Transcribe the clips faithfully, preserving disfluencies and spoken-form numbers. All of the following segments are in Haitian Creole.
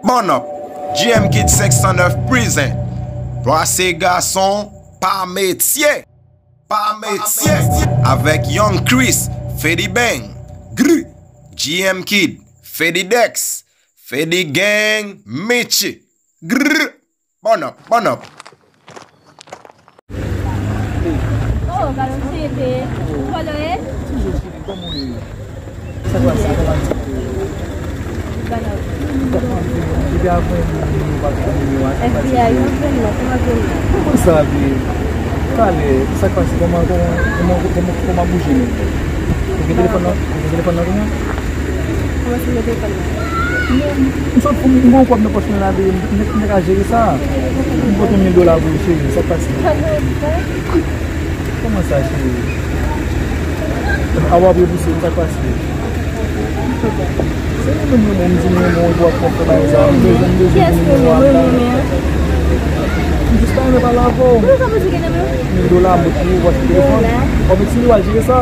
Bon up, G M Kid senk san nèf present. Pase gason pa metye. Pa metye. Avèk Young Chris, Fedi Bang, Gri, G M Kid, Fedi Dex, Fedi Gang, Mitchy. Grr. Bon up, bon up. Oh, gade yon sete. Kòman w ye? Toujou chili, kòman w ye? Sa k pase, kòman w ye? Bon up. Depi avan nou pa gen nimewo a, sa k pase? F B I, yo jwenn mwen, kòman jwenn mwen? Kòman sa, babe? Talè, sa k pase? Kòman, kòman, kòman, kòman, kòman bouje menm? Ou gen telefòn nan? Ou gen telefòn nan kounye a? Kòman se mete kòb la? M sot pou m gon kòb nan pòch mwen la, baby, m te ka jere sa. M pote mil dola pou ou, cheri, sa k pase? Kòman sa, cheri? A w ap repouse m, sa k pase? Se mwen menm, mwen menm, m di mwen menm, ou ap fè bagay sa, m bezwen, m bezwen nimewo a la. M jis ta renmen pale avè w. Mil dola, m pote pou ou, pòch telefòn. Kòb etini w al jere sa.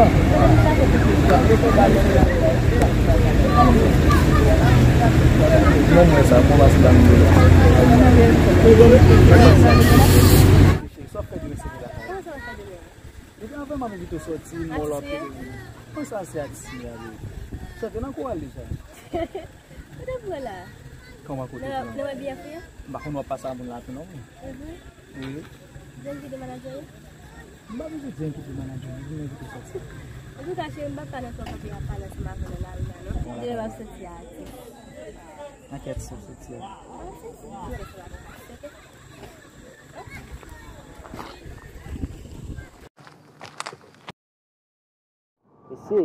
Non, mwen sa, bon, ba, se pa mwen. Sa fè de mesye la. Depi avan m ap envite w sòti, m wè w ap pede. Mwen sa se atis mwen ale. Chante nan kou al deja. Kote pou la? Kòman kote pou la? Nan, nan biyè fou yo? M pa konn w ap pase a moun la tou non. Mhm. Wi. Jan ki de manadjè yo? M pa bezwen di enkyete manadjè m, vin enkyete sòti. Antouka, cheri, m p ap pale ansanm w kanpe ap pale ansanm avè w nan lari a, non. Demen m ap soti a, ti. Nan ki atis w ap soti a? M ap soti a. Mesye,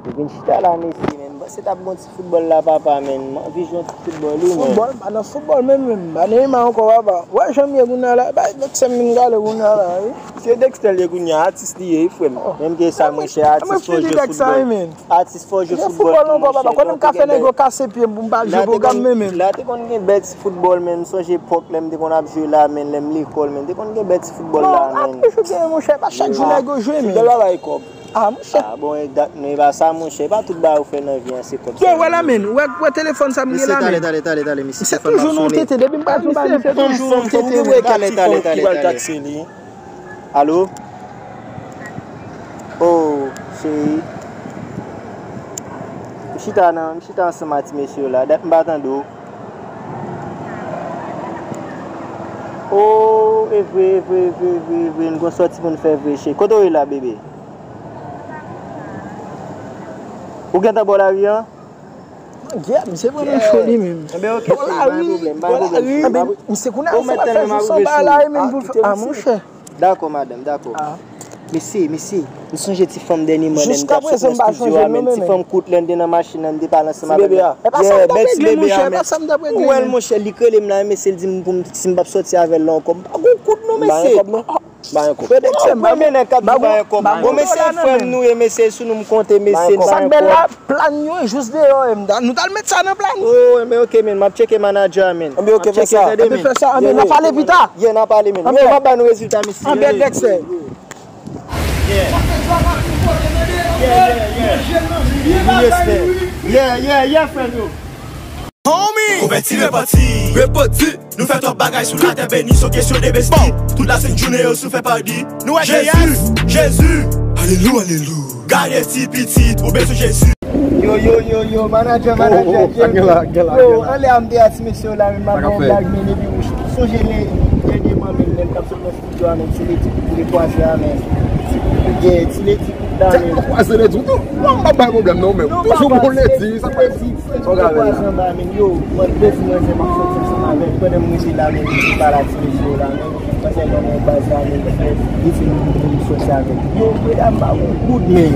ou vin chita la, mesye, men m panse t ap gon ti foutbòl la, papa, men m anvi jwe yon ti foutbòl, wi, men. Foutbòl? M pa nan foutbòl menm, menm. M pa Neymar ankò, papa. Wè jan m ye kounye a la, bay Dexter m vin gade kounye a la, wi. Se Dexter l ye kounye a, atis li ye, wi, frè m. Oh. Menm ke sa, monchè, atis fò jwe foutbòl. Atis fò jwe foutbòl tou, monchè. Konnen m ka fè nèg yo kase pye m pou m pa jwe pwogram menm, menm. La te konn gen bèl ti foutbòl, men m sonje epòk lè m te konn ap jwe la, men lè m lekòl, men te konn gen bèl ti foutbòl la, men. Non, ap toujou gen, monchè, pa chak jou nèg yo jwe, men. Foutbòl pa bay kòb. Ah, monchè. Ah, bon, e dat nou, e pa sa, monchè. E pa tout bagay ou fè nan vi an, se kòb sa. Yo, wè la, men. Wè, wè telefòn sa m gen la, men. Talè, talè, talè, talè, mesye. Se toujou nan tete, depi m pa jwe bal, se toujou nan tete, men. Talè, talè, talè, talè. Alo? Oh, cheri. M chita nan, m chita ansanm ak ti mesye yo la. Dat m pa tande w. Oh, e vre, e vre, e vre, e vre, e vre. Nou gon sòti pou n fè vre, cheri. Kote w ye la, bebe? Ou gentan bò lari an? Gèt, misye vrèman cho li menm. Enben, oke, cheri, pa gen pwoblèm, pa gen pwoblèm, cheri. Enben, misye kounye a, misye pa fè jous anba la, e menm pou l fè. Ah, monchè. Dakò, madanm, dakò. Mesye, mesye, m sonje ti fanm dènyèman lè m t ap sot nan estidyo a, menm ti fanm kout lè n te nan machin nan, m te pale ansanm avè l. Yeah, bèl ti bebe a, men. Ou wè l, monchè, li k rele m la, mesye, l di m pou m, si m p ap sòti avè l la ankò. M pa gon kout non, mesye. Ba yon kòb. Ou premye nèg k ap di ba yon kòb. Bon, mesye, frè m nou ye, mesye, sou nou m konte, mesye, ba yon kòb. Sa k bèl la, plan yo jis deyò, e m ta, nou t al met sa nan plan. Oh, men oke, men, m ap tcheke manadjè a, men. Anben, oke, fè sa. Anben, fè sa, anben, n a pale pita. Yeah, n a pale, men. Yo, m ap ba nou rezilta, mesye. Anben, Dexter. Yeah. Yeah, yeah, yeah. Yeah, yeah, yeah, frè m yo. Homie! Konvèti, repanti. Repanti. Nou fè twòp bagay sou latè, benisyon kesyon de besti. Tout la sent jounen yo sou fè padi. Nou wè Jezi, Jezi. Alelou, alelou. Gade ti pitit, ou bezwen Jezi. Yo, yo, yo, yo, manadjè, manadjè, oh, oh, gen la, gen la, yo, gen la. Anlè a m te a ti mesye yo la, men m ap ba yon blag, men depi ou sonje lè, dènyèman, men lè m t ap sot nan estidyo a, men se lè ti kout de kwaze a, men ti kout de, ti lè ti kout la, men. Kwaze lè di w tou? Non, m pa bay pwoblèm, non, men toujou gon lè di, sa pa di. Sa w ka fè la? Yo, mwen, de ti manzè m ap sòti ansanm avè l, pandan m rete la, men, m te pale a ti mesye yo la, men, manzè ban mwen baz la, men, fè, li di m pou m sòti avè l. Yo, medam, m pa gon kout, men.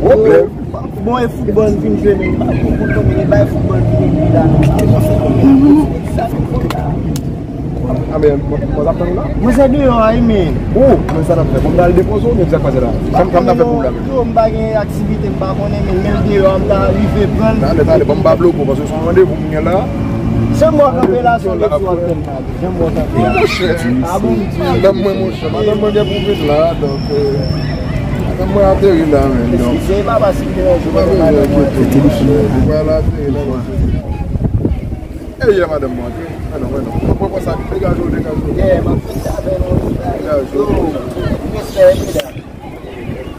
Pwoblèm. Bon, e foutbòl m vin jwe, men, m pa gon kout, non, men, e bay foutbòl ki vin jwe la, men, m pa gon kout, men, sa fè kout la. Anben, mwen, mwen t ap tann ou la. Mwen se deyò a, wi, men. Oh, men sa n ap fè? Bon, m ta al depoze w, men sa k pase la? Sa m, sa m t ap fè pou w la, men? Yo, m pa gen aktivite, m pa konnen, men, men deyò a, m ta rive pran l. Talè, talè, bon, m pa bloke w, paske se yon randevou m gen la. Se mwen kanpe la, se yon lè ti w ap tann la. Janm wè w kanpe la. Monchè. Ah bon, m di. Madanm mwen, monchè, madanm mwen gen pou vin la, donk, euh, madanm mwen ateri la, men, donk. Eskize, papa, si m deranje w, madanm mwen. Se telefòn nan. Mwen ateri la, mesye. Eye madanm mwen antre. Mwen non, mwen non. Mwen pran sa, degaje w, degaje w. Yeah, m ap fè sa avè nou. Degaje w. Respè, mesye.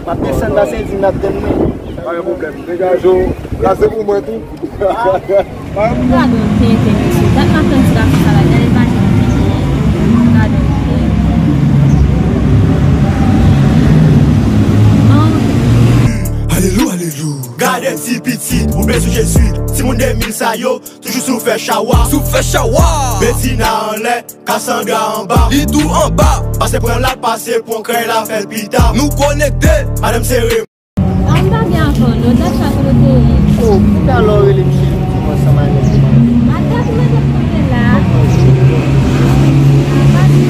M ap desann pase di n ap tann mwen. Pa gen pwoblèm. Degaje w. La se pou mwen tou. Gade yon tenten, mesye. Dat m ap tann ti gason sa la. Gade l pa janm vini. Gade yon tenten. Anfen. Alelou, alelou. Gade ti pitit, ou bezwen Jezi. Timoun de mil sa yo, toujou sou fè chawa. Sou fè chawa. Medina anlè, Cassandra anba. Li tou anba. Pase pran la, pase pran krèy la, fè l pita. Nou konekte. Madanm sere. A, m pa gen ankò, non. Dat sa kote te ye. Oh, poutala w rele m cheri, m di w ansanm avè m. A, dat mwen te kote la. A, pa di.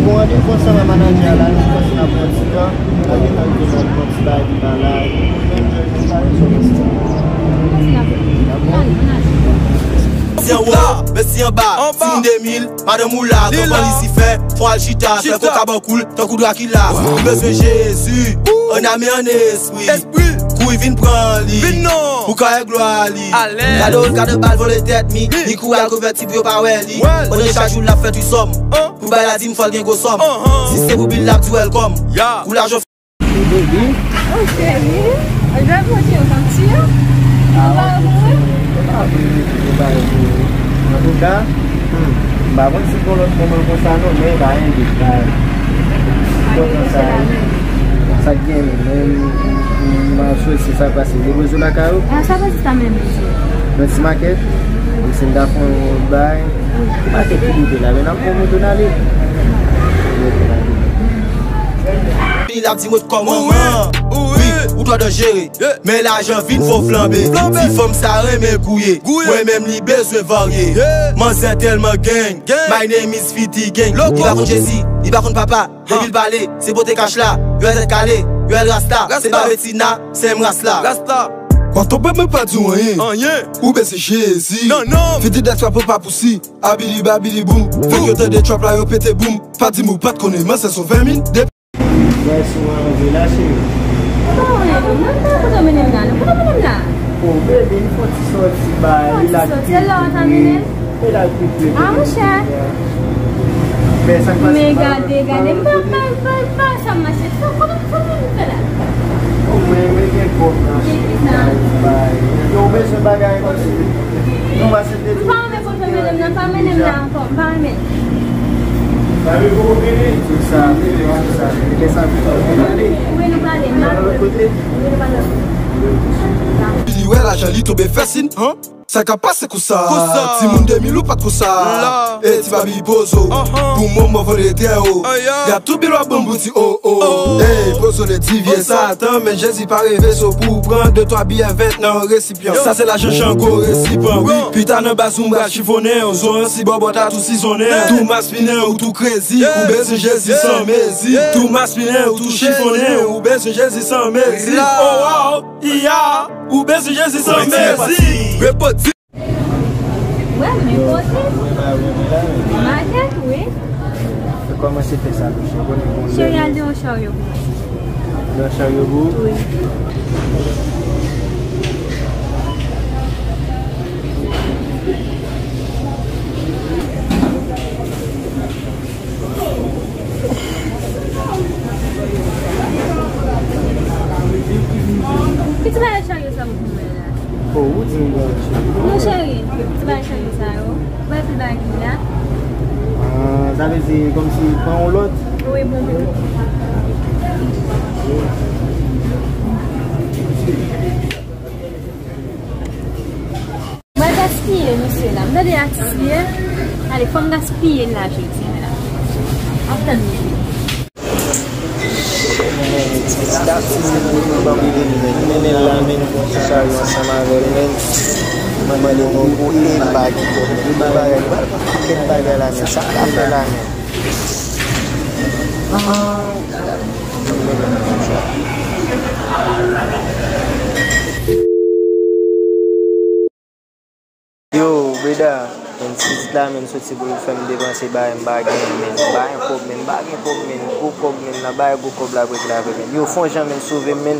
Bon, randevou ansanm ak manadjè a la, nou panse n ap pran ti tan. Mwen gentan rive nan yon ti bagay ki pa la. Mèsi anwo, mèsi anba. Anba. Timoun de mil, madanm ou la, li tonton la. Lisifè, fò al chita, fè koka bò koul, tankou Drakila. Ou bezwen Jezi, an ame, an espri. Espri. Kouri vin pran li. Vin non. Pou kare glwa li. Alè. Gade w, gade bal vole tèt mi. Mi. Li kouri al konvèti pou yo pa wè li. Wè. Pandan chak jou l ap fè trisòm. An. Pou bay la dim fò l gen gwo sòm. Anhan. Si se pou bil l ap di welcome. Ya. Pou lajan. Oh, cheri. Ou pa voye yon kapti a? Ou pa voye? Ou pa voye, ou pa voye. Antouka, hmm, m pa konn si gon lòt moman konsa non, men pa gen dout, pa gen dout. Kontan sa, sa k gen menm, m, m, m ap swete sa k pase. Li rezo lakay ou? A, sa pase sa menm, mesye. Nan ti makèt, e si m ta fè yon bagay, ti makèt ki rive la, men n ap pran moto n ale. Moto n ale. Li la di mwen kòman. Wi, ou dwe danjere. Yeah. Men lajan vin fò flanbe. Flanbe. Ti fanm sa renmen gouye. Gouye. Mwen menm li bezwen varye. Yeah. Manzè tèlman gang. Gang. My name is Fiti Gang. Loko. Li pa konn Jezi, li pa konn papa. Depi l pale, se pote kach la. Yo tèt kale, yo rasta. Rasta. Se pa Betina, se m ras la. Ras la. Patwon pa mwen pa di w anyen. Anyen. Ou bezwen Jezi. Non, non. Fiti dat frape pa pousi. Abili babili boum. Fèk yo tande trap la yo pete boum. Pa di m ou pa t konnen manzè se yon vèmin. Depi Gay sou anvi la, cheri. Mwen pa wè non, mwen pa kote w mennen m la non. Kote w mennen m la? O, bebe, li fè yon ti sòti bay, li la pi pre. Fè yon ti sòti, e la w ta mennen l? E la l pi pre. A, monchè. Men sa k pase? Men gade, gade, m pa, m pa, m pa, m pa sa m mache. Sa, kòman, kòman m fè la? O, mwen, mwen gen kòb nan cheri, bay, bay. Yo, ou bezwen bagay kòmsi? Nou mache. M pa renmen kote w mennen m nan, pa mennen m la ankò, m pa renmen. Sa vle poko fini? Tout sa, tout sa. Lè sa vle poko fini, ale. Wi, nou prale, m pa. Nan lòt kote? Wi, nou prale. Li wè lajan li tonbe fè sin, han? Sa ka pase konsa. Konsa. Timoun de mil ou pa t konsa. La. E ti babi pozo. Anhan. Pou moman vole trè wo. Aya. Gad tout bil w ap ban m bouti, o, o. O. Ey, pozo le ti vye Satan, men Jezi pa reve so pou w pran de twa biyè vent nan resi Sa se lajan Jango resipan, wi. Pita nan baz ou m pral chifonnen w, zon an si bòbòt la tou sizonnen. Tou maspinen ou tou krezi, ou bezwen Jezi san mezi. Tou maspinen ou tou chifonnen, ou bezwen Jezi san mezi. Oh, wow, iya, ou bezwen Jezi san mezi. Repote. Wè, men kote? Makèt, wi. Kòmanse fè sa, mesye. Konnen bon. Cheri, al de yon charyo pou mwen. De yon charyo pou ou? Wi. Ki ti bagay charyo sa pou mwen la? Oh, ou di m bon, cheri. Non, cheri, ti bagay cheri sa yo. Ou wè pi bagay ki la? Ah, sa vle di kòmsi pran yon lòt? Wi, bon, wi. Mwen gaspiye, mesye la. M tande atis li ye. Ale, fò m gaspiye l la jodi a la. Ap tann li. Mennen l la, men yon ti charyo ansanm avè l, men mwen mande mwen pou e m pa gen kòb, men tout bagay, kèk bagay la, men sa m ka fè la, men. Yo, breda, men tizit la, men soti pou l fè m depanse bagay m pa gen, men m pa gen kòb, men m pa gen kòb, men gwo kòb, men nan bagay gwo kòb la, brek la vre, men yo fè yon jan, men sove m, men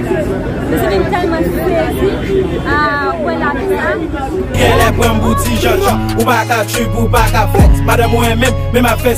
mwen. Mwen se vin tèlman sezi a wè lavi sa. Genlè pran m pou ti janjan. Ou pa ka trip, ou pa ka flex. Madanm ou renmen m, men m ap fè